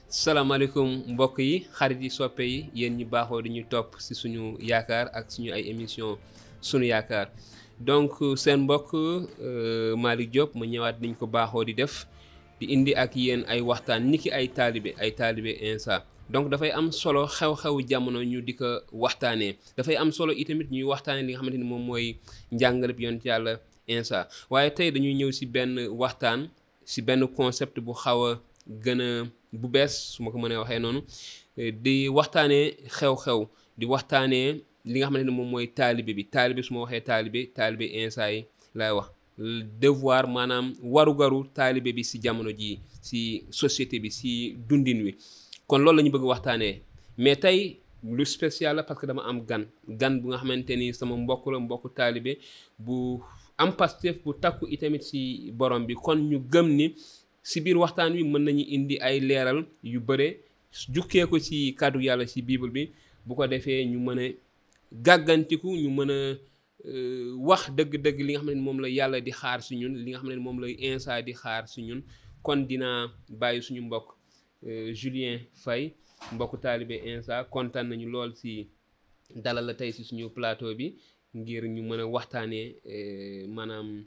salaamaaleykum mbokk yi xarit yi soppe yi yéen ñi baaxoo di ñu topp ci suñu yaakaar ak suñu ay émission suñu yaakaar donc seen mbokk Malick Diop ma ñëwaat niñ ko baaxoo di def di indi ak yéen ay waxtaan niki ay taalibe Insa donc dafay am solo xew-xewu jamono ñu di ko waxtaanee dafay am solo itamit ñuy waxtaanee li nga xamante ni moom mooy njàngaleb yonent yàlla Insa waaye tey dañuy ñëw ci benn waxtaan ci benn concept bu xaw a gën a bu bees su ma ko mënee waxee noonu di waxtaanee xew-xew di waxtaanee li nga xamante ne moom mooy taalibe su ma waxee taalibe Insa yi laay wax devoir maanaam warugaru taalibe bi ci jamono jii ci société bi ci dundin wi kon loolu la ñu bëgg waxtaanee mais tey lu spécial la parce que dama am gan bu nga xamante ni sama mbokk la mbokku taalibe bu am Pastef bu takku itamit ci borom bi kon ñu gëm ni ci biir waxtaan wi mën nañu indi ay leeral yu bare jukkee ko ci kàddu yàlla ci bible bi bu ko defee ñu mën a gàggantiku ñu mën a wax dëgg-dëgg li nga xam ne moom la yàlla di xaar ci ñun li nga xam ne moom la Insa di xaar ci ñun kon dinaa bàyyi suñu mbokk Julien Faye mbokku taalibe Insa kontaan nañu lool ci dalal la tey ci suñu plateau bi ngir ñu mën a waxtaanee maanaam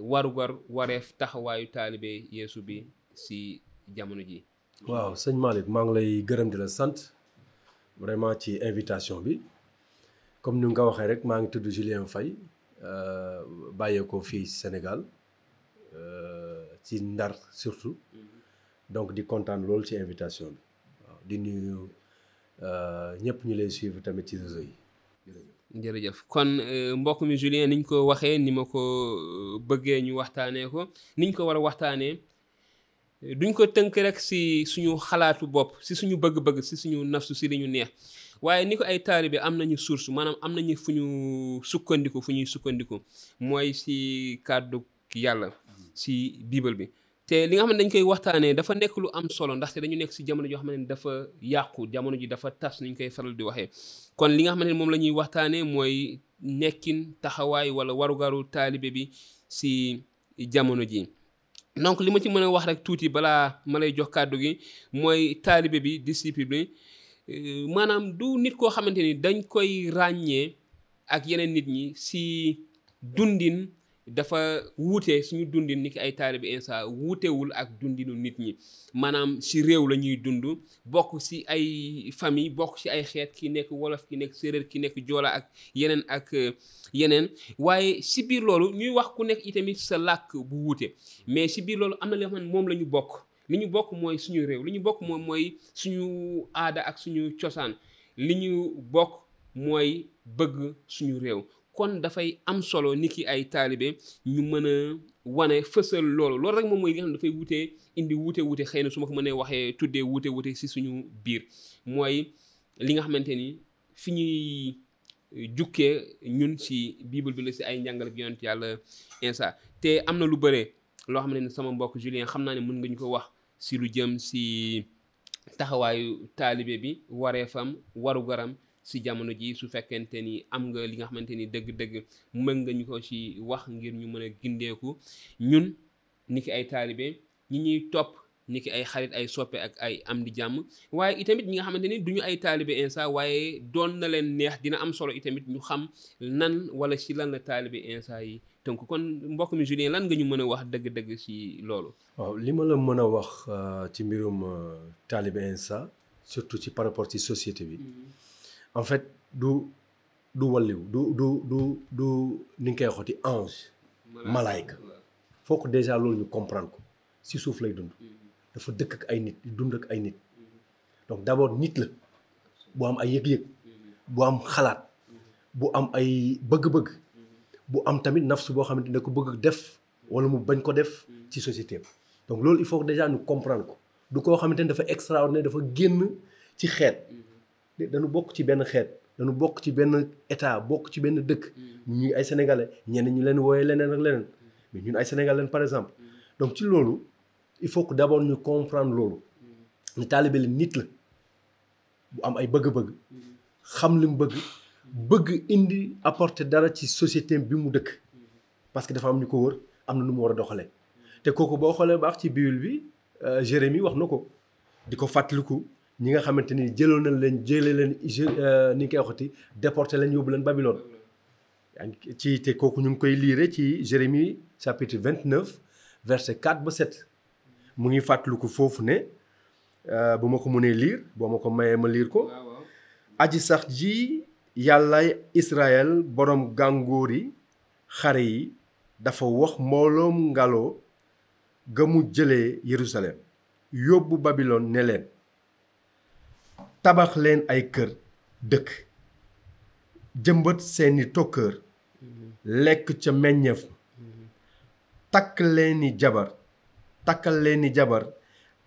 warugar wareef taxawaayu taalibe Yeesu bi ci jamono ji. waaw sëñ Malick maa ngi lay gërëm di la sant vraiment ci invitation bi comme ni nga ko waxee rek maa ngi tudd Julien Faye bàyyeekoo fii Sénégal ci Ndar surtout donc di kontaan loolu ci invitation bi waaw di nuyu ñëpp ñu lay suivre tamit ci réseau yi. jërëjëf kon mbokk mi Julien niñ ko waxee ni ma ko bëggee ñu waxtaanee ko niñ ko war a waxtaanee duñ ko tënk rek ci suñu xalaatu bopp ci suñu bëgg-bëgg ci suñu nafsu ci li ñu neex waaye ni ko ay taalibe am nañu source maanaam am nañu fu ñuy sukkandiku mooy ci kàddu yàlla ci bible bi te li nga xam ne dañ koy waxtaanee dafa nekk lu am solo ndaxte dañu nekk ci jamono joo xam ne dafa yàqu jamono ji dafa tas ni ñu koy faral di waxee kon li nga xamante ne moom la ñuy waxtaanee mooy nekkin taxawaay wala warugaru taalibe bi ci jamono ji donc li ma ci mën a wax rek tuuti balaa ma lay jox kàddu gi mooy taalibe bi disciple bi maanaam du nit koo xamante ni dañ koy ràññee ak yeneen nit ñi ci dundin dafa wuute suñu dundin ni ki ay taalibe Insa wuutewul ak dundinu nit ñi maanaam ci réew la ñuy dund bokk ci ay famille bokk ci ay xeet ki nekk wolof ki nekk séeréer ki nekk joola ak yeneen waaye ci biir loolu ñuy wax ku nekk itamit sa làkk bu wuute mais ci biir loolu am na li nga xam ne moom la ñu bokk li ñu bokk mooy suñu réew li ñu bokk moom mooy suñu aada ak suñu cosaan li ñu bokk mooy bëgg suñu réew kon dafay am solo ni ki ay taalibe ñu mën a wane fësal loolu rek moom mooy li nga xam ne dafay indi wuute xëy na su ma ko mënee waxee tuddee wuute ci suñu biir mooy li nga xamante ni fi ñuy jukkee ñun ci bible bi la ci ay njàngale bi yonent yàlla Insa te am na lu bare loo xam ne sama mbokk Julien xam naa ne mën nga ñu ko wax ci lu jëm ci taxawaayu taalibe bi wareefam warugaram ci jamono ji su fekkente ni am nga li nga xamante ni dëgg-dëgg mën nga ñu ko ci wax ngir ñu mën a gindeeku ñun niki ay taalibe ñi ñuy topp niki ay xarit ay soppe ak ay am di jàmm waaye itamit ñi nga xamante ni duñu ay taalibe Insa waaye doon na leen neex dina am solo itamit ñu xam nan wala ci lan la taalibe Insa yi tënk kon mbokk mi Julien lan nga ñu mën a wax dëgg-dëgg ci loolu. waaw li ma la mën a wax ci mbirum taalibe Insa surtout ci par rapport ci société bi. en fait du walliw du ni nga koy waxati ange malaayka faut que déjà loolu ñu comprendre ko ci suuf lay dund dafa dëkk ak ay nit di dund ak ay nit donc d'abord nit la bu am ay yëg-yëg bu am xalaat bu am ay bëgg-bëgg bu am tamit nafsu boo xamante ne ko bëgg def wala mu bañ ko def ci société donc loolu il faut que déjà ñu comprendre ko du koo xamante ne dafa extraordinaire dafa génn ci xeet dañu bokk ci benn xeet dañu bokk ci benn état bokk ci benn dëkk ñuy ay sénégalais ñenn ñu leen wooyee leneen ak leneen mais ñun ay sénégalais par exemple donc ci loolu il faut que d'abord ñu comprendre loolu ñu taalibe la nit la bu am ay bëgg-bëgg xam li mu bëgg indi apporter dara ci société bi mu dëkk parce que dafa am ñu ko wër am na nu mu war a doxalee te kooku boo xoolee baax ci Bible bi Jérémie wax na ko di ko fàttaliku ñi nga xamante ni jëlee leen ni ñu koy waxati déporté leen yóbbu leen Babylone. ci te kooku ñu ngi koy liire ci Jérémie chapitre 29 verset 4 ba 7 mu ngi fàttaliku foofu ne bu ma ko mënee liir boo ma ko mayee ma liir ko. aji sax ji yàllaay Israël borom gàngoori xare yi dafa wax mbooloom ngaloo ga mu jëlee Yerusalem yóbbu Babylone ne leen tabax leen ay kër dëkk jëmbat seeni tokkër lekk ca meññeef takkal leeni jabar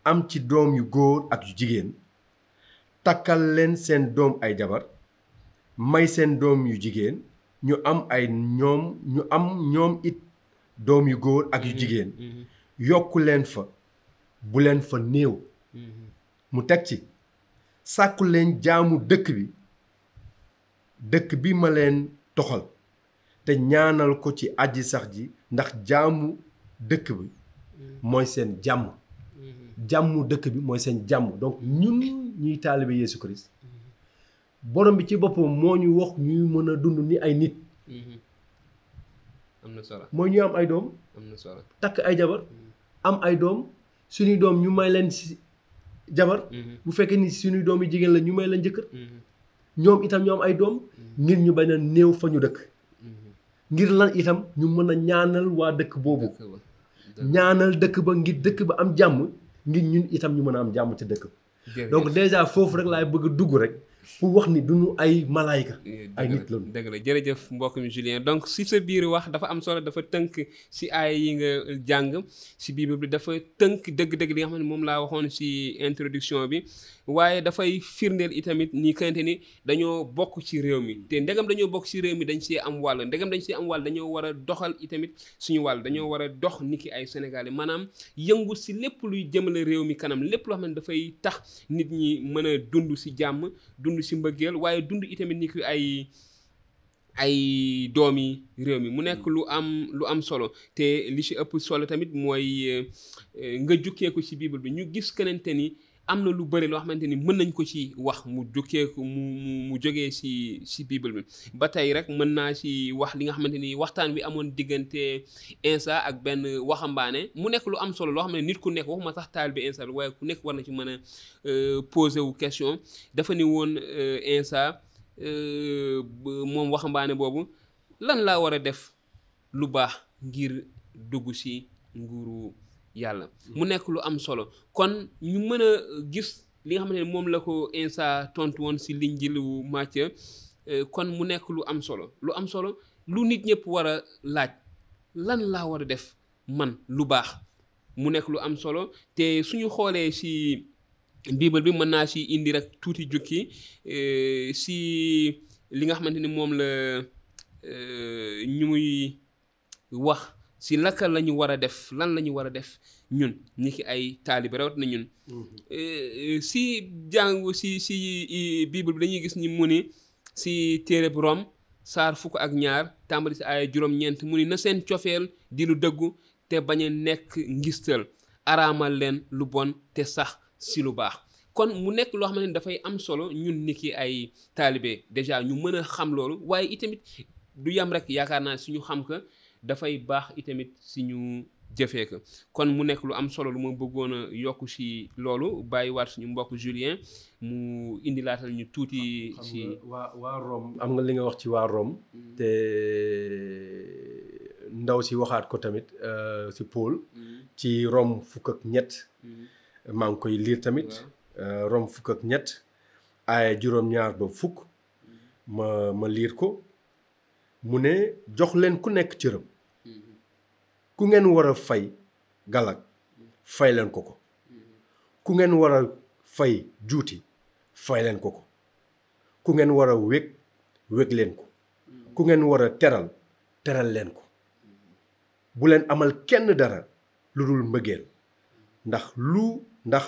am ci doom yu góor ak yu jigéen takkal leen seen doom ay jabar may seen doom yu jigéen ñu am ñoom it doom yu góor ak yu jigéen yokku leen fa bu leen fa néew mu teg ci sàkku leen jaamu dëkk bi ma leen toxal te ñaanal ko ci aji sax ji ndax jaamu dëkk bi mooy seen jàmm jàmmu dëkk bi mooy seen jàmm donc ñun ñuy taalibe Yeesu Christ borom bi ci boppam moo ñu wax ñuy mën a dund ni ay nit. am na solo mooy ñu am ay doom. am na solo takk ay jabar. am ay doom suñuy doom ñu may leen si jabar. bu fekkee ni suñuy doom yi jigéen la ñu may leen jëkkër. ñoom itam ñu am ay doom. ngir ñu bañ a néew fa ñu dëkk. ngir lan itam ñu mën a ñaanal waa dëkk boobu. ñaanal dëkk ba ngir dëkk ba am jàmm ngir ñun itam ñu mën a am jàmm ci dëkk. donc déjà foofu rek laay bëgg a dugg rek. pour wax ni duñu ay malaayka ay nit lañu. dëgg la jërëjëf mbokk mi Julien donc si sa biir wax dafa am solo dafa tënk si aay yi nga jàng si Bible bi dafa tënk dëgg-dëgg li nga xam ne moom laa waxoon si introduction bi waaye dafay firndeel itamit ni kante ni dañoo bokk ci réew mi te ndegam dañoo bokk ci réew mi dañ see am wàll ndegam dañ see am wàll dañoo war a doxal itamit suñu wàll dañoo war a dox ni ki ay Sénégalais maanaam yëngu si lépp luy jëmale réew mi kanam lépp loo xam ne dafay tax nit ñi mën a dund si jàmm dund si mbëggeel waaye dund itamit ni ki ay doomi réew mi mu nekk lu am solo te li ci ëpp solo tamit mooy nga jukkeeku ci Bible bi ñu gis kenente ni am na lu bëri loo xamante ni mën nañ ko ci wax mu jukkeeku mu jógee ci Bible bi ba tey rek mën naa ci wax li nga xamante ni waxtaan bi amoon diggante Insa ak benn waxambaane mu nekk lu am solo loo xam ne nit ku nekk waxuma sax taalibe Insa waaye ku nekk war na ci mën a poser wu question dafa ni woon Insa moom waxambaane boobu lan laa war a def lu baax ngir dugg ci nguuru yàlla mu nekk lu am solo kon ñu mën a gis li nga xamante ne moom la ko Insa tontu woon ci Linjilu Matthieu kon mu nekk lu am solo lu nit ñëpp war a laaj lan laa war a def man lu baax mu nekk lu am solo te suñu xoolee ci Bible bi mën naa ci indi rek tuuti jukki ci li nga xamante ni moom la ñu muy wax ci laka la ñu war a def lan la ñu war a def ñun ñi ki ay taalibe rawat na ñun ci jàngu ci Bible bi dañuy gis ni mu ni ci téereb Rom saar 12 tàmbali ci ay juróom-ñeent mu ni na seen cofeel di lu dëggu te bañ a nekk ngistal araamal leen lu bon te sax ci lu baax kon mu nekk loo xam ne dafay am solo ñun ni ki ay taalibe déjà ñu mën a xam loolu waaye itamit du yam rek yaakaar naa suñu xam ka dafay baax itamit suñu jëfee ko kon mu nekk lu am solo lu ma bëggoon a yokk ci loolu bàyyiwaat suñu mbokk Julien mu indi laatal ñu tuuti ci waa Rome am nga li nga wax ci waa Rome te ndaw si waxaat ko tamit ci Paul ci Rome 13 maa ngi koy liir tamit Rome 13 aaya juróom-ñaar ba 10 ma liir ko mu ne jox leen ku nekk cëram ku ngeen war a fay galak fay leen ko ku ngeen war a fay juuti fay leen ko ku ngeen war a wég leen ko ku ngeen war a teral leen ko bu leen amal kenn dara lu dul mbëggeel ndax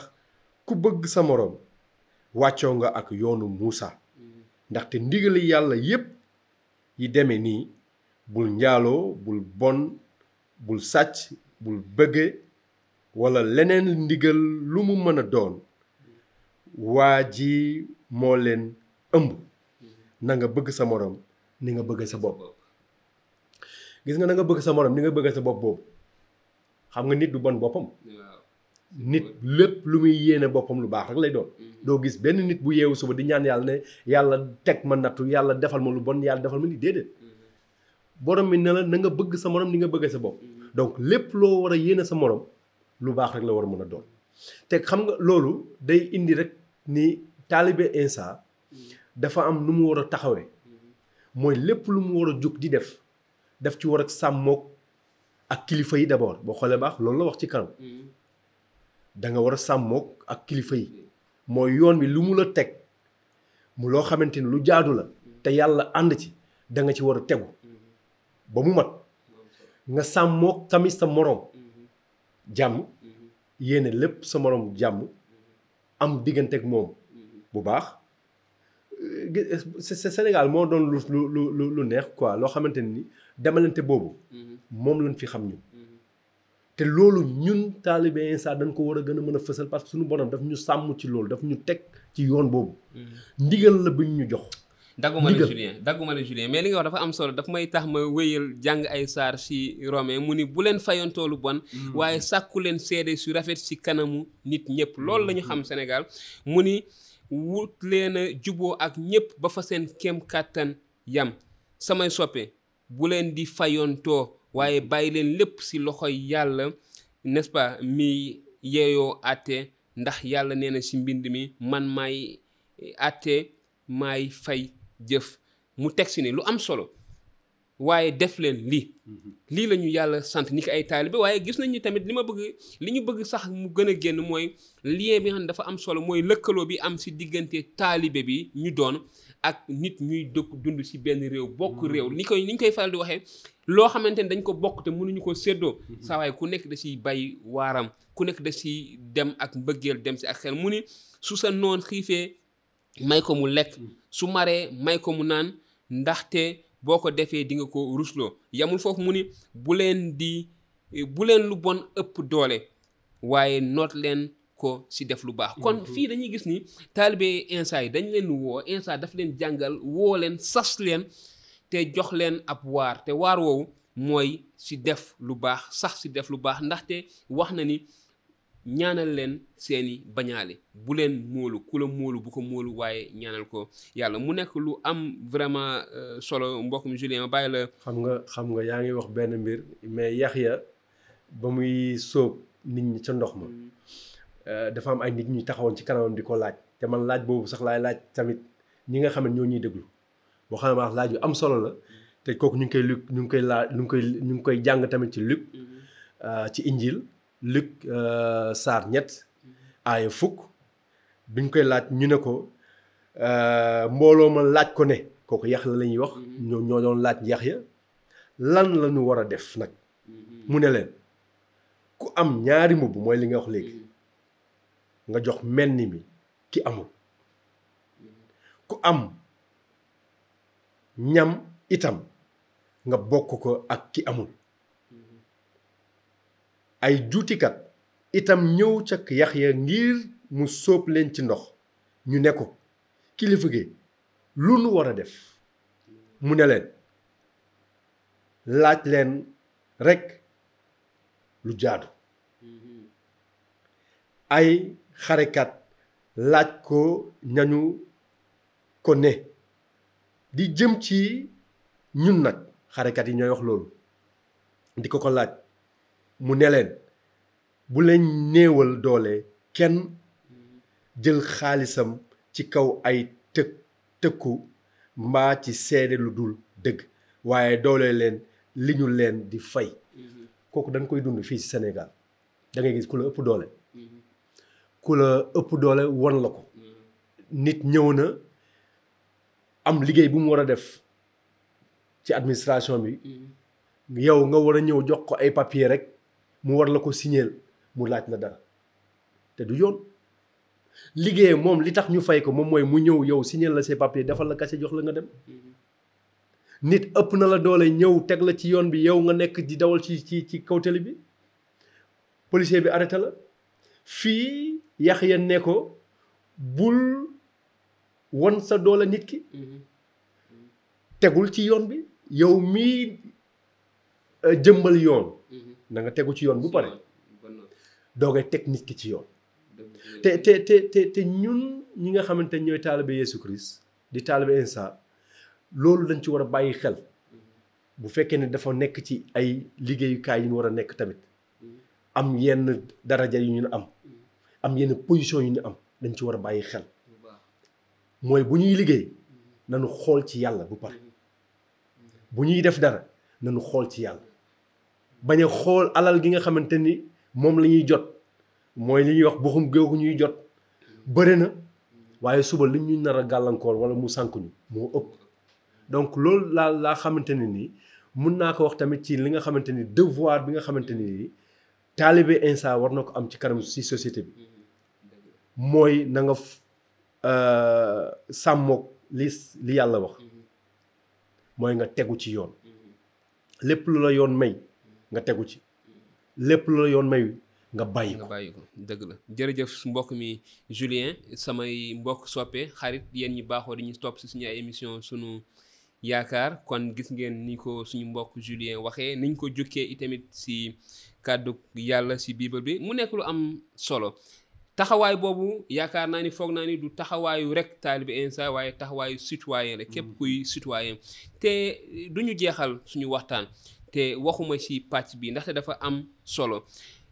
ku bëgg sa moroom wàccoo nga ak yoonu Muusa ndaxte ndigali yàlla yépp yi deme nii bul njaaloo bul bon bul sàcc bul bëgge walla leneen ndigal lu mu mën a doon waa ji moo leen ëmb na nga bëgg sa morom ni nga bëgg sa bopp gis nga na nga bëgg sa morom ni nga bëgg sa bopp boobu xam nga nit du bon boppam nit lépp lu muy yéene boppam lu baax rek lay doon doo gis benn nit bu yeewu suba di ñaan yàlla ne yàlla teg ma nattu yàlla defal ma lu bon yàlla defal ma ni déedéet borom mi ne la na nga bëgg sa morom ni nga bëgg sa bopp donc lépp loo war a yéene sa morom lu baax rek la war a mën a doon te xam nga loolu day indi rek ni taalibe Insa dafa am nu mu war a taxawee mooy lépp lu mu war a jug di def ci war a sàmmook ak kilifa yi d'abord boo xoolee baax loolu la wax ci kanam da nga war a sàmmook ak kilifa yi mooy yoon wi lu mu la teg mu loo xamante ni lu jaadu la te yàlla ànd ci da nga ci war a tegu ba mu mat nga sàmmook tamit sa moroom jàmm yéene lépp sa moroom jàmm am diggante ak moom bu baax Sénégal moo doon lu neex quoi loo xamante ni demalante boobu moom lañ fi xam ñun te loolu ñun taalibe Insa dañ ko war a gën a mën a fësal parce que suñu borom daf ñu sàmm ci loolu daf ñu teg ci yoon boobu ndigal la buñ ñu jox dagguma la Julien mais li nga wax dafa am solo daf may tax ma wéyal jàng ay saar si Romain mu ni bu leen fayantoo lu bon waaye sàkku leen seede su rafet si kanamu nit ñëpp loolu la ñu xam Sénégal mu ni wut leen a juboo ak ñëpp ba fa seen kem kàttan yam samay soppe bu leen di fayantoo waaye bàyyi leen lépp si loxoy yàlla n'est-ce pas mi yeeyoo àtte ndax yàlla nee na si mbind mi man maay àtte maay fay jëf mu teg si ne lu am solo waaye def leen lii la ñu yàlla sant ni ko ay taalibe waaye gis nañu tamit li ñu bëgg sax mu gën a génn mooy lien bi nga xam ne dafa am solo mooy lëkkaloo bi am si diggante taalibe bi ñu doon ak nit ñuy dund si benn réew bokk réew ni ñu koy faral di waxee loo xamante ne dañ ko bokk te mënuñu ko séddoo saa waaye ku nekk da siy bay waaram ku nekk da siy dem ak mbëggeel dem si ak xel mu ni su sa noon xiifee may ko mu lekk su maree may ko mu naan ndaxte boo ko defee di nga ko rusloo yamul foofu mu ni bu leen lu bon ëpp doole waaye noot leen ko si def lu baax kon fii dañuy gis ni taalibe Insa yi dañ leen woo Insa daf leen jàngal woo leen sas leen te jox leen ab waar te waar woowu mooy si def lu baax sax si def lu baax ndaxte wax na ni ñaanal leen seeni bañaale bu leen móolu ku la móolu bu ko móolu waaye ñaanal ko yàlla mu nekk lu am vraiment solo mbokk mi Julien ma bàyyi la xam nga yaa ngi wax benn mbir mais Yaxya ba muy sóob nit ñi ca ndox ma dafa am ay nit ñuy taxawoon ci kanamam di ko laaj te man laaj boobu sax laay laaj tamit ñi nga xam ne ñoo ñuy déglu boo xam ne wax laaj yu am solo la te kooku ñu ngi koy jàng tamit ci Luc ci Injil Luc saar 7 aaya 10 biñ koy laaj ñu ne ko mbooloo ma laaj ko ne kooku Yaxya la ñuy wax ñoo doon laaj Yaxya lan la ñu war a def nag mu ne leen ku am ñaari mbubb mooy li nga wax léegi nga jox menn mi ki amul ku am ñam itam nga bokk ko ak ki amul ay juutikat itam ñëw ca Yaxya ngir mu sóob leen ci ndox ñu ne ko kilifa gi lu nu war a def mu ne leen laaj leen rekk lu jaadu ay xarekat laaj ko ñañu ko ne di jëm ci ñun nag xarekat yi ñooy wax loolu di ko laaj mu ne leen bu leen néewal doole kenn jël xaalisam ci kaw ay tëkku mbaa ci seede lu dul dëgg waaye doole leen li ñu leen di fay kooku dañ koy dund fii ci Sénégal da ngay gis ku la ëpp doole ku la ëpp doole won la ko nit ñëw na am liggéey bu mu war a def ci administration bi yow nga war a ñëw jox ko ay papier rek mu war la ko signéel mu laaj la dara te du yoon liggéey moom li tax ñu fay ko moom mooy mu ñëw yow signéel la say papier defal la kase jox la nga dem nit ëpp na la doole ñëw teg la ci yoon bi yow nga nekk di dawal ci kaw tali bi policier bi arrêté la fii Yaxya ne ko bul won sa doole nit ki tegul ci yoon bi yow mii jëmbal yoon na nga tegu ci yoon bu pare doogay teg nit ki ci yoon te ñun ñi nga xamante ne ñooy taalibe Yesu Christ di taalibe Insa loolu dañ ci war a bàyyi xel bu fekkee ne dafa nekk ci ay liggéeyukaay yi ñu war a nekk tamit am yenn daraja yu ñu am yenn position yu ñu am dañ ci war a bàyyi xel mooy bu ñuy liggéey nañu xool ci yàlla bu pare bu ñuy def dara nañu xool ci yàlla bañ a xool alal gi nga xamante ni moom la ñuy jot mooy li ñuy wax buxum géew ñuy jot bëri na waaye suba li ñu nar a gàllankoor wala mu sànkuñu moo ëpp donc loolu laa xamante ne nii mun naa ko wax tamit ci li nga xamante ni devoir bi nga xamante ni nii taalibe Insa war na ko am ci kanam si société bi mooy na nga sàmmoog li yàlla wax mooy nga tegu ci yoon lépp lu la yoon may nga tegu ci lépp lu la yoon may nga bàyyi ko dëgg la jërëjëf mbokk mi Julien samay mbokk soppe xarit yéen ñi baaxoo di ñu topp si suñu ay émission sunu yaakaar kon gis ngeen ni ko suñu mbokk Julien waxee niñ ko jukkee itamit si kàddu yàlla si bible bi mu nekk lu am solo taxawaay boobu yaakaar naa ni foog naa ni du taxawaayu rek taalibe Insa waaye taxawaayu citoyen la képp kuy citoyen te duñu jeexal suñu waxtaan te waxuma ci pàcc bi ndaxte dafa am solo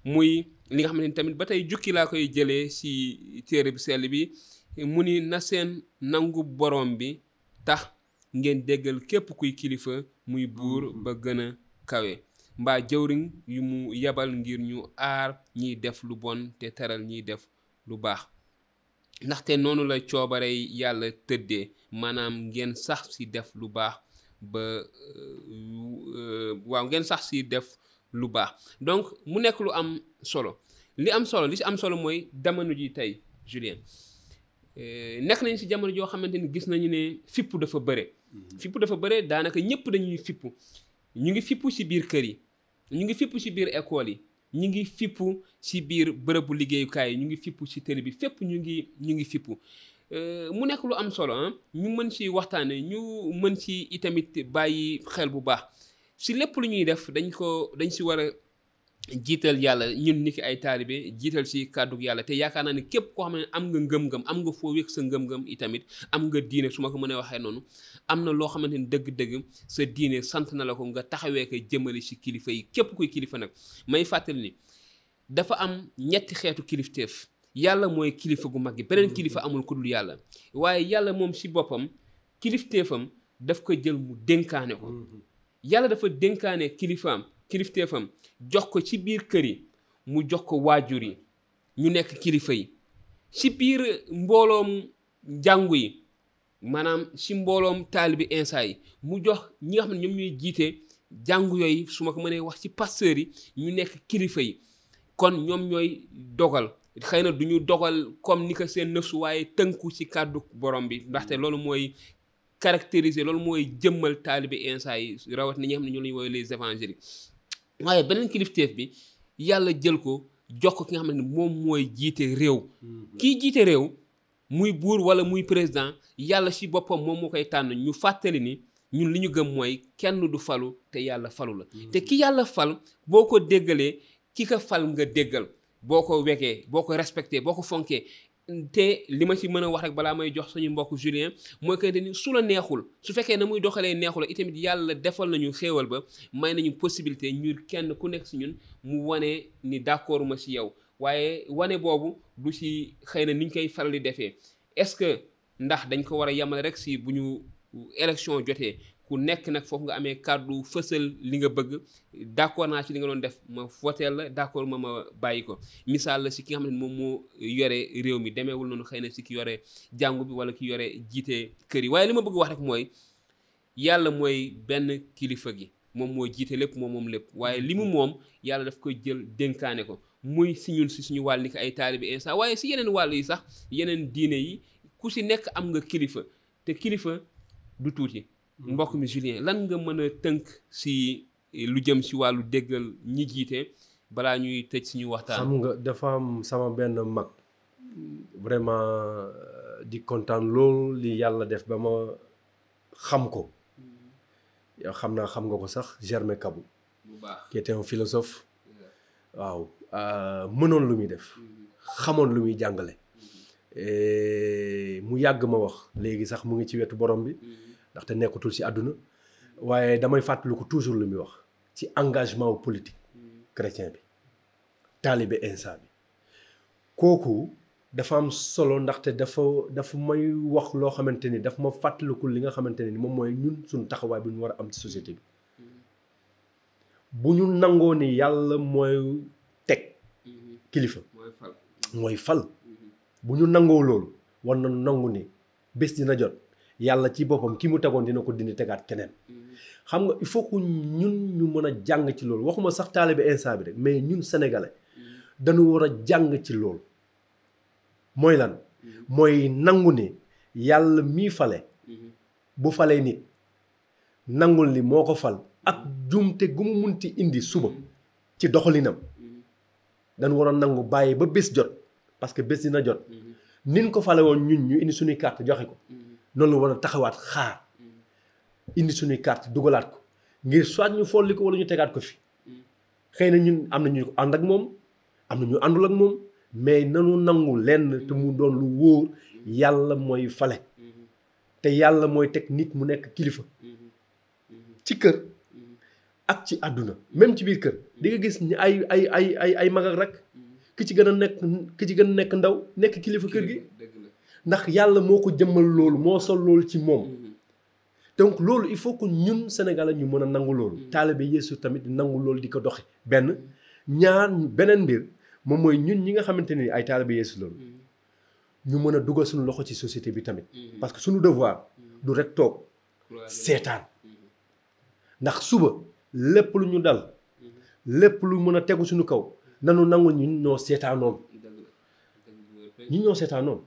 muy li nga xamante ni tamit ba tey jukki laa koy jëlee ci téere bi sell bi mu ni na seen nangu borom bi tax ngeen déggal képp kuy kilifa muy buur ba gën a kawe mbaa jëwriñ yu mu yabal ngir ñu aar ñiy def lu bon te teral ñiy def lu baax ndaxte noonu la coobare yàlla tëddee maanaam ngeen sax ci def lu baax ba waaw ngeen sax ci def lu baax donc mu nekk lu am solo li ci am solo mooy jamono ji tey Julien nekk nañ ci jamono joo xamante ni gis nañu ne fippu dafa bëre daanaka ñëpp dañuy fippu ñu ngi fippu ci biir kër yi ñu ngi fippu ci biir école yi ñu ngi fippu ci biir bërëbu liggéeyukaay yi ñu ngi fippu ci télé bi fépp ñu ngi fippu mu nekk lu am solo ñu mën ci waxtaane ñu mën ci itamit bàyyi xel bu baax ci lépp lu ñuy def dañ ci war a jiital yàlla ñun niki ay taalibe jiital ci kàddu yàlla te yaakaar naa ne képp koo xam ne am nga ngëm-ngëm am nga foo wékk sa ngëm-ngëm itamit am nga diine su ma ko mënee waxee noonu am na loo xamante ni dëgg-dëgg sa diine sant na la ko nga taxawee ko jëmale ci kilifa yi képp kuy kilifa nag may fàttali ni dafa am ñetti xeetu kilifteef yàlla mooy kilifa gu mag gi beneen kilifa amul ku dul yàlla waaye yàlla moom ci boppam kilifteefam daf ko jël mu dénkaane ko yàlla dafa dénkaane kilifteefam jox ko ci biir kër yi mu jox ko waajur yi ñu nekk kilifa yi ci biir mbooloom jàngu yi maanaam ci mbooloom taalibi Insa yi mu jox ñi nga xam ne ñoom ñuy jiite jàngu yooyu su ma ko mënee wax ci pasteurs yi ñu nekk kilifa yi kon ñoom ñooy dogal xëy na duñu dogal comme ni ko seen nëfsu waaye tënku ci kàddu borom bi ndaxte loolu mooy caractériser loolu mooy jëmmal taalibi Insa yi rawat ni ñi nga xam ne ñoo lañu woowee les évangéliques waaye beneen kilifteef bi yàlla jël ko jox ko ki nga xam ne moom mooy jiite réew kii jiite réew muy buur wala muy président yàlla ci boppam moom moo koy tànn ñu fàttali ni ñun li ñu gëm mooy kenn du falu te yàlla falu la te ki yàlla fal boo ko déggalee ki ko fal nga déggal boo ko wegee boo ko respecté boo ko fonkee te li ma ci mën a wax rek balaa may jox suñu mbokk Julien mooy que ni su la neexul su fekkee na muy doxalee neexul la itamit yàlla defal nañu xéewal ba may nañu possibilité ñu kenn ku nekk ci ñun mu wane ni d'accord ma ci yow waaye wane boobu du ci xëy na ni ñu koy faral di defee est-ce que ndax dañ ko war a yemale rek ci bu ñu élection jotee ku nekk nag foofu nga amee kàddu fësal li nga bëgg d'accord naa ci li nga doon def ma voteel la d'accord ma bàyyi ko misaal la ci ki nga xam ne moom moo yore réew mi demeewul noonu xëy na ci ki yore jàngu bi wala ki yore jiite kër yi waaye li ma bëgg wax rek mooy yàlla mooy benn kilifa gi moom moo jiite lépp moom lépp waaye li mu moom yàlla daf koy jël dénkaane ko muy ci ñun ci suñu wàll ni ko ay taalibi Insa waaye ci yeneen wàll yi sax yeneen diine yi ku ci nekk am nga kilifa te kilifa du tuuti mbokk mi Julien lan nga mën a tënk ci lu jëm ci wàllu déggal ñi jiite balaa ñuy tëj suñu waxtaan. xam nga dafa am sama benn mag vraiment di kontaan loolu li yàlla def ba ma xam ko yow xam nga ko sax Germain Kabou bu baax qui était un philosophe waaw mënoon lu muy def xamoon lu muy jàngale mu yàgg ma wax léegi sax mu ngi ci wetu borom bi ndaxte nekkatul ci àdduna waaye damay fàttaliku toujours lu muy wax ci engagement politique chrétien bi taalibe Insa bi kooku dafa am solo ndaxte dafa may wax loo xamante ni daf ma fàttaliku li nga xamante ne ni moom mooy ñun suñu taxawaay bu ñu war a am ci société bi bu ñu nangoo ni yàlla mooy teg kilifa mooy fal bu ñu nangoo loolu war na nangu ni bés dina jot yàlla ci boppam ki mu tegoon dina ko dindi tegaat keneen xam nga il faut que ñun ñu mën a jàng ci loolu waxuma sax taalibe Insa bi rek mais ñun sénégalais dañu war a jàng ci loolu mooy lan mooy nangu ni yàlla mii fale bu falee nit nangul ni moo ko fal ak jumte gu mu munti indi suba ci doxalinam dañu war a nangu bàyyi ba bés jot parce que bés dina jot nin ko fale woon ñun ñu indi suñuy carte joxe ko noonu la war a taxawaat xaar indi suñuy carte dugalaat ko ngir soit ñu folli ko wala ñu tegaat ko fi xëy na ñun am na ñu ànd ak moom am na ñu àndul ak moom mais nanu nangu lenn te mu doon lu wóor yàlla mooy fale te yàlla mooy teg nit mu nekk kilifa ci kër ak ci àdduna même ci biir kër di nga gis ni ay mag ak rak ki ci gën a nekk ndaw nekk kilifa kër gi ndax yàlla moo ko jëmmal loolu moo sol loolu ci moom donc loolu il faut que ñun Sénégalais ñu mën a nangu loolu taalibe Yeesu tamit nangu loolu di ko doxe benn ñaar beneen mbir moom mooy ñun ñi nga xamante ni ay taalibe Yeesu loolu ñu mën a dugal suñu loxo ci société bi tamit parce que suñu devoir du rek toog seetaan ndax suba lépp lu ñu dal lépp lu mën a tegu suñu kaw nanu nangu ñun ñoo seetaanoon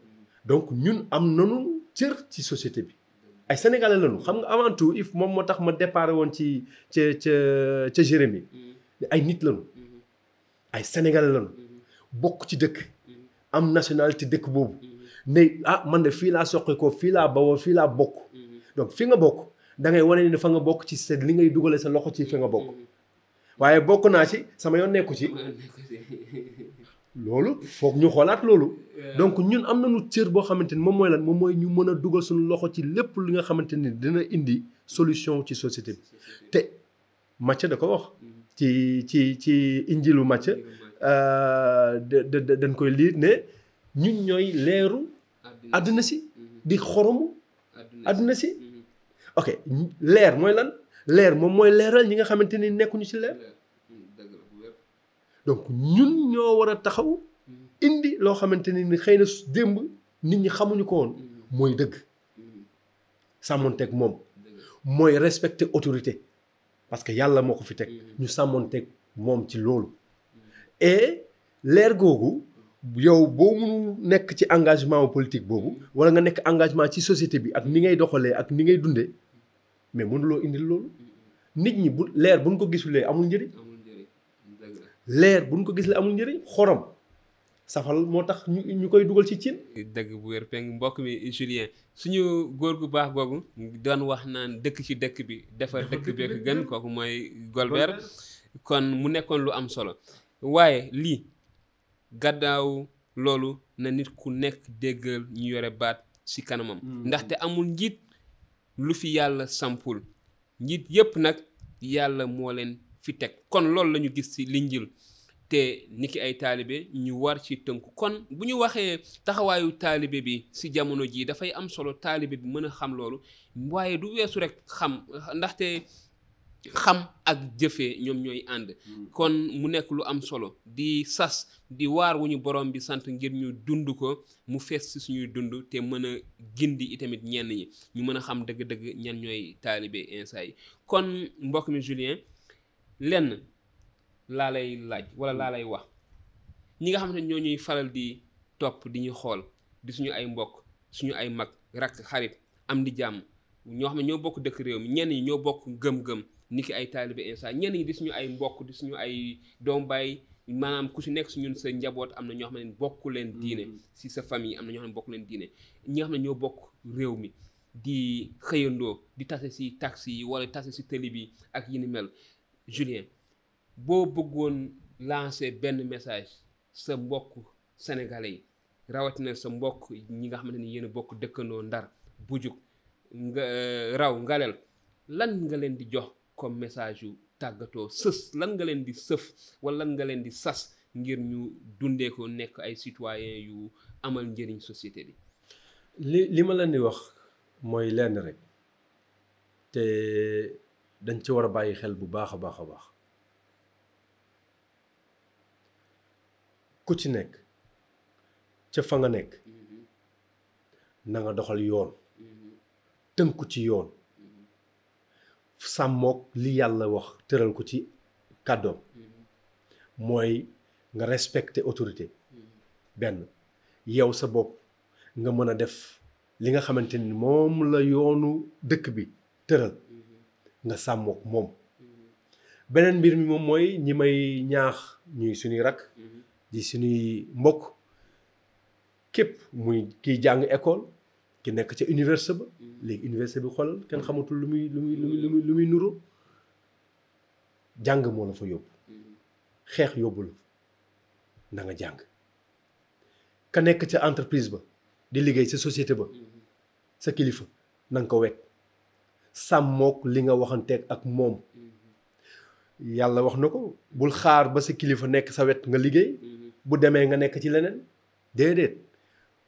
donc ñun am nanu cër ci société bi ay sénégalais lañu xam nga avant tout if moom moo tax ma déparé woon ci ca Jérémie ay nit lañu ay sénégalais lañu bokk ci dëkk am nationalité dëkk boobu ne man de fii laa soqe ko fii laa bawoo fii laa bokk donc fi nga bokk da ngay wane ne fa nga bokk ci sa li ngay dugale sa loxo ci fi nga bokk waaye bokk naa ci sama yoon nekku ci loolu foog ñu xoolaat loolu donc ñun am nañu cër boo xamante ni moom mooy lan moom mooy ñu mën a dugal suñu loxo ci lépp li nga xamante ni dina indi solution ci société bi te Matthieu da ko wax ci injilu Matthieu dañ koy liir ne ñun ñooy leeru àdduna si di xoromu àdduna si ok leer mooy lan leer moom mooy leeral ñi nga xamante ni nekkuñu ci leer donc ñun ñoo war a taxaw indi loo xamante ni xëy na démb nit ñi xamuñu ko woon mooy dëgg sàmmonteeg moom mooy respecter autorité parce que yàlla moo ko fi teg ñu sàmmonteeg moom ci loolu et leer googu yow boo mënu nekk ci engagement politique boobu wala nga nekk engagement ci société bi ak ni ngay doxalee ak ni ngay dundee mais mënuloo indil loolu nit ñi bu leer buñ ko gisulee amul njëriñ leer buñ ko gisulee amul njëriñ xorom safal moo tax ñu koy dugal ci cin. dëgg bu wér peng mbokk mi Julien suñu góor gu baax googu doon wax naan dëkk ci dëkk bi defar dëkk bi ko gën kooku mooy Golbert kon mu nekkoon lu am solo waaye lii gàddaaw loolu na nit ku nekk déggal ñu yore baat ci kanamam ndaxte amul njiit lu fi yàlla sampul njiit yépp nag yàlla moo leen fi teg kon loolu la ñu gis ci Linjiil te niki ay taalibe ñu war ci tënku kon bu ñu waxee taxawaayu taalibe bi ci jamono jii dafay am solo taalibe bi mën a xam loolu waaye du weesu rek xam ndaxte xam ak jëfee ñoom ñooy ànd kon mu nekk lu am solo di sas di waar wu ñu borom bi sant ngir ñu dund ko mu fees ci suñuy dund te mën a gindi itamit ñenn ñi ñu mën a xam dëgg-dëgg ñan ñooy taalibe Insa yi kon mbokk mi Julien lenn laa lay laaj wala laa lay wax ñi nga xamante ne ñoo ñuy faral di topp di ñu xool di suñu ay mbokk suñu ay mag rakk xarit am di jàmm ñoo xam ne ñoo bokk dëkk réew mi ñenn ñi ñoo bokk gëm-gëm niki ay taalibe Insa ñenn ñi di suñu ay mbokk di suñu ay doom baay maanaam ku si nekk si ñun sa njaboot am na ñoo xam ne bokku leen diine si sa famille am na ñoo xam ne bokku leen diine ñi nga xam ne ñoo bokk réew mi di xëyandoo di tase si taxi yi wala tase si télé bi ak yi ni mel Julien boo bëggoon lancer benn message sa mbokk sénégalais yi rawatina sa mbokk ñi nga xamante ni yéen a bokk dëkkandoo Ndar Bujuk nga raw Ngalel lan nga leen di jox comme message yu tàggatoo sës lan nga leen di sëf wala lan nga leen di sas ngir ñu dundee ko nekk ay citoyens yu amal njëriñ société bi. li ma leen di wax mooy lenn rek te dañ ci war a bàyyi xel bu baax a baax a baax ku ci nekk ca fa nga nekk na nga doxal yoon tënku ci yoon sàmmook li yàlla wax tëral ko ci kàddoom mooy nga respecter autorité benn yow sa bopp nga mën a def li nga xamante ni moom la yoonu dëkk bi tëral nga sàmmook moom beneen mbir mi moom mooy ñi may ñaax ñuy suñuy rakk di suñuy mbokk képp muy kiy jàng école ki nekk ca université ba léegi université bi xoolal kenn xamatul lu muy nuru jàng moo la fa yóbbu xeex yóbbu la na nga jàng ka nekk ca entreprise ba di liggéey sa société ba sa kilifa na nga ko wekk sàmmook li nga waxanteeg ak moom yàlla wax na ko bul xaar ba sa kilifa nekk sa wet nga liggéey bu demee nga nekk ci leneen déedéet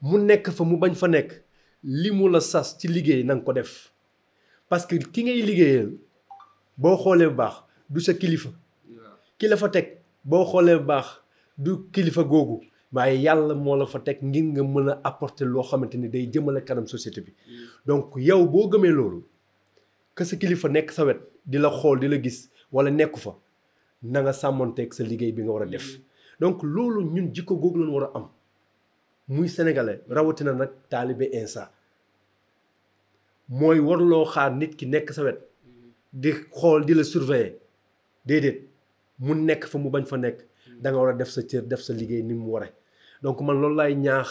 mu nekk fa mu bañ fa nekk li mu la sas ci liggéey na nga ko def parce que ki ngay liggéeyal boo xoolee bu baax du sa kilifa ki la fa teg boo xoolee bu baax du kilifa googu waaye yàlla moo la fa teg ngir nga mën a apporter loo xamante ni day jëmale kanam société bi donc yow boo gëmee loolu que sa kilifa nekk sa wet di la xool di la gis wala nekku fa na nga sàmmonteeg sa liggéey bi nga war a def donc loolu ñun jikko googu lañ war a am muy sénégalais rawatina nag taalibe Insa mooy warloo xaar nit ki nekk sa wet di xool di la surveiller déedéet mu nekk fa mu bañ fa nekk da nga war a def sa cër def sa liggéey ni mu waree donc man loolu laay ñaax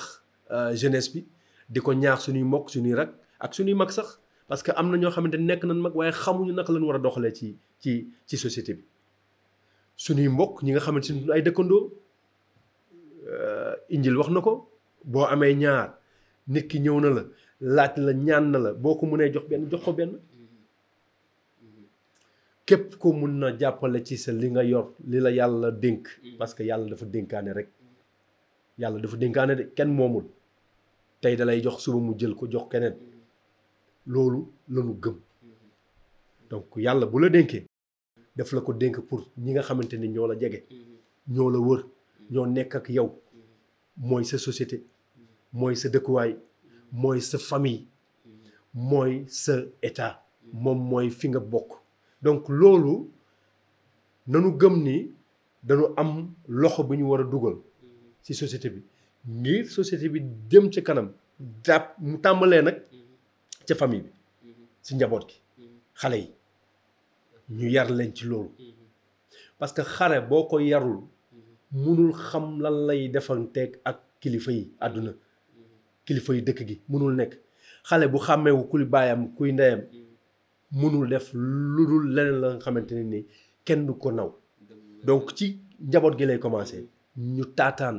jeunesse bi di ko ñaax suñuy mbokk suñuy rak ak suñuy mag sax parce que am na ñoo xamante nekk nañ mag waaye xamuñu naka lañ war a doxalee ci société bi suñuy mbokk ñi nga xamante ni ay dëkkandoo Injil wax na ko boo amee ñaar nit ki ñëw na la laaj la ñaan na la boo ko mënee jox benn jox ko benn képp ko mun na jàppale ci sa li nga yor li la yàlla dénk parce que yàlla dafa dénkaane rek yàlla dafa dénkaane de kenn moomul tey da lay jox suba mu jël ko jox keneen loolu lañu gëm donc yàlla bu la dénkee daf la ko dénk pour ñi nga xamante ni ñoo la jege ñoo la wër ñoo nekk ak yow mooy sa société mooy sa dëkkuwaay mooy sa famille mooy sa état moom mooy fi nga bokk donc loolu nanu gëm ni dañu am loxo bu ñu war a dugal ci société bi ngir société bi jëm ci kanam jàpp mu tàmbalee nag ca famille bi ci njaboot gi xale yi ñu yar leen ci loolu parce que xale boo ko yarul mënul xam lan lay defanteeg ak kilifa yi àdduna kilifa yi dëkk gi mënul nekk xale bu xàmmeewu kuy baayam kuy ndeyam mënul def lu dul leneen la nga xamante ne ni kenn du ko naw donc ci njaboot gi lay commencé ñu taataan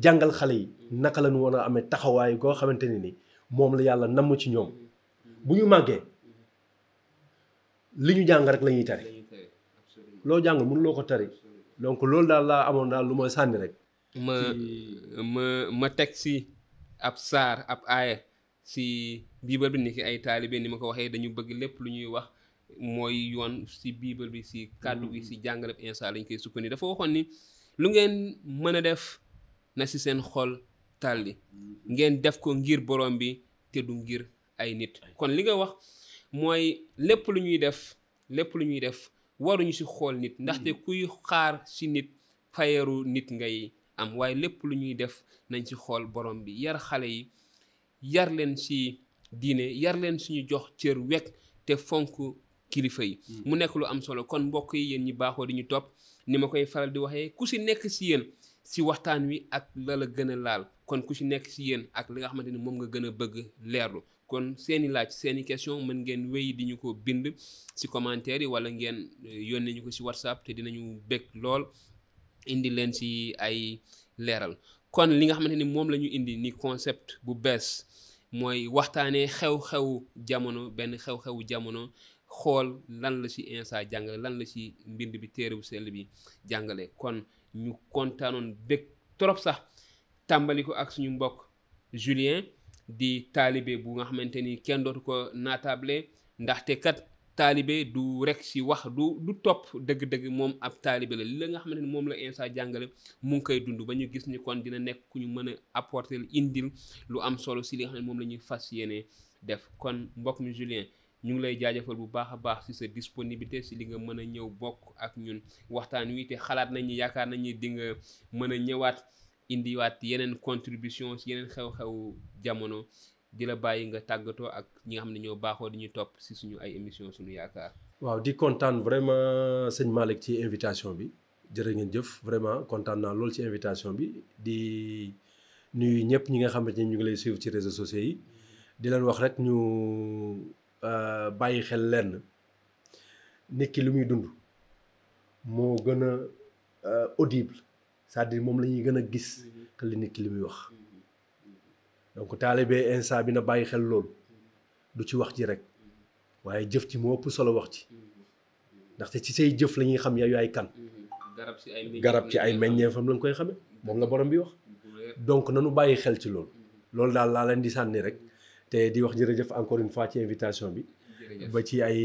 jàngal xale yi naka la ñu war a amee taxawaay goo xamante ne ni moom la yàlla namm ci ñoom bu ñu màggee li ñu jàng rek la ñuy tari loo jàng mënuloo ko tari donc loolu daal laa amoon daal lu ma sànni rek. ma teg si ab saar ab aaya si biibal bi ni ki ay taalibe ni ma ko waxee dañu bëgg lépp lu ñuy wax mooy yoon si biibal bi si kàddu gi si jàngale Insa lañ koy sukkandiku dafa waxoon ni lu ngeen mën a def na si seen xol tàlli ngeen def ko ngir borom bi te du ngir ay nit kon li nga wax mooy lépp lu ñuy def waruñu si xool nit ndaxte kuy xaar si nit fayeeru nit ngay am waaye lépp lu ñuy def nañ ci xool borom bi yar xale yi yar leen si diine yar leen suñu jox cër wekk te fonk kilifa yi mu nekk lu am solo kon mbokk yi yéen ñi baaxoo di ñu topp ni ma koy faral di waxee ku si nekk si yéen si waxtaan wi ak la la gën a laal kon ku si nekk si yéen ak li nga xamante ni moom nga gën a bëgg leerlu kon seeni laaj seeni question mën ngeen wéy di ñu ko bind si commentaire yi wala ngeen yónnee ñu ko si WhatsApp te dinañu bëgg lool indi leen si ay leeral kon li nga xamante ni moom la ñu indi ni concept bu bees mooy waxtaanee xew-xewu jamono benn xew-xewu jamono xool lan la ci Insa jàngale lan la ci mbind bi téere bu sell bi jàngale kon ñu kontaanoon bég trop sax tàmbali ko ak suñu mbokk Julien di taalibe bu nga xamante ni kenn dootu ko naatable ndaxte kat taalibe du rek ci wax du topp dëgg-dëgg moom ab taalibe la li la nga xamante ni moom la Insa jàngale mu ngi koy dund ba ñu gis ni kon dina nekk ku ñu mën a apporter indil lu am solo ci li nga xam ne moom la ñuy fas yéene def kon mbokk mi Julien ñu ngi lay jaajëfal bu baax a baax ci sa disponibilité ci li nga mën a ñëw bokk ak ñun waxtaan wi te xalaat nañ ni yaakaar nañ ni di nga mën a ñëwaat indiwaat yeneen contribution ci yeneen xew-xew jamono di la bàyyi nga tàggatoo ak ñi nga xam ne ñoo baaxoo di ñu topp ci suñu ay émission suñu yaakaar. waaw di kontaan vraiment sëñ Malick ci invitation bi jërë ngeen jëf vraiment kontaan naa lool ci invitation bi di nuyu ñëpp ñi nga xamante ni ñu ngi lay suivre ci réseaux sociaux yi di leen wax rek ñu bàyyi xel lenn nit ki lu muy dund moo gën a audible c'est-à-dire moom la ñuy gën a gis que li nit ki li muy wax donc taalibe Insa bi na bàyyi xel loolu du ci wax ji rek waaye jëf ci moo ëpp solo wax ci ndaxte ci say jëf la ñuy xam yow yaay kan garab ci ay meññeefam lañ koy xame moom la borom bi wax donc nanu bàyyi xel ci loolu daal laa leen di sànni rek te di wax jërëjëf encore une fois ci invitation bi ba ci ay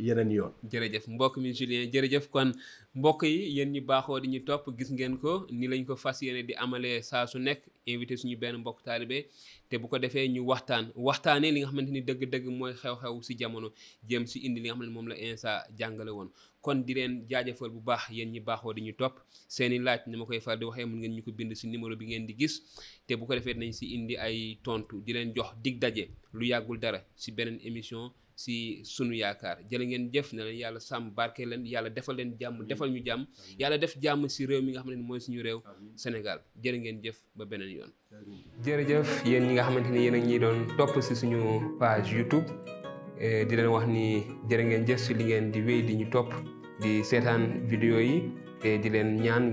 yeneen yoon jërëjëf mbokk mi Julien jërëjëf kon mbokk yi yéen ñi baaxoo di ñu topp gis ngeen ko ni lañ ko fas yéene di amalee saa su nekk invité suñu benn mbokk taalibe te bu ko defee ñu waxtaanee li nga xamante ni dëgg-dëgg mooy xew-xew ci jamono jëm ci indi li nga xam ne moom la Insa jàngale woon kon di leen jaajëfal bu baax yéen ñi baaxoo di ñu topp seeni laaj ni ma koy faral di waxee mën ngeen ñu ko bind ci numéro bi ngeen di gis te bu ko defee nañ ci indi ay tontu di leen jox dig daje lu yàggul dara ci beneen émission ci sunu yaakaar jërë ngeen jëf na leen yàlla sàmm barke leen yàlla defal leen jàmm defal ñu jàmm yàlla def jàmm ci réew mi nga xam ne mooy suñu réew Sénégal jërë ngeen jëf ba beneen yoon. jërëjëf yéen ñi nga xamante ni yéen a ngi doon topp ci suñu page YouTube di leen wax ni jërë ngeen jëf ci li ngeen di wéy di ñu topp di seetaan vidéo yi te di leen ñaan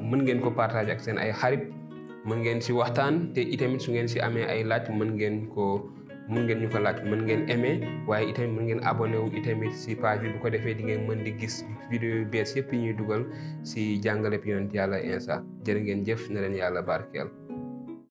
mën ngeen ko partager ak seen ay xarit mën ngeen ci waxtaan te itamit su ngeen ci amee ay laaj mën ngeen ñu ko laaj mën ngeen aimer waaye itamit mën ngeen abonné wu itamit ci page bi bu ko defee di ngeen mën di gis vidéo yu bees yëpp yi ñuy dugal ci jàngale bi yonent yàlla Insa jërë ngeen jëf na leen yàlla barkeel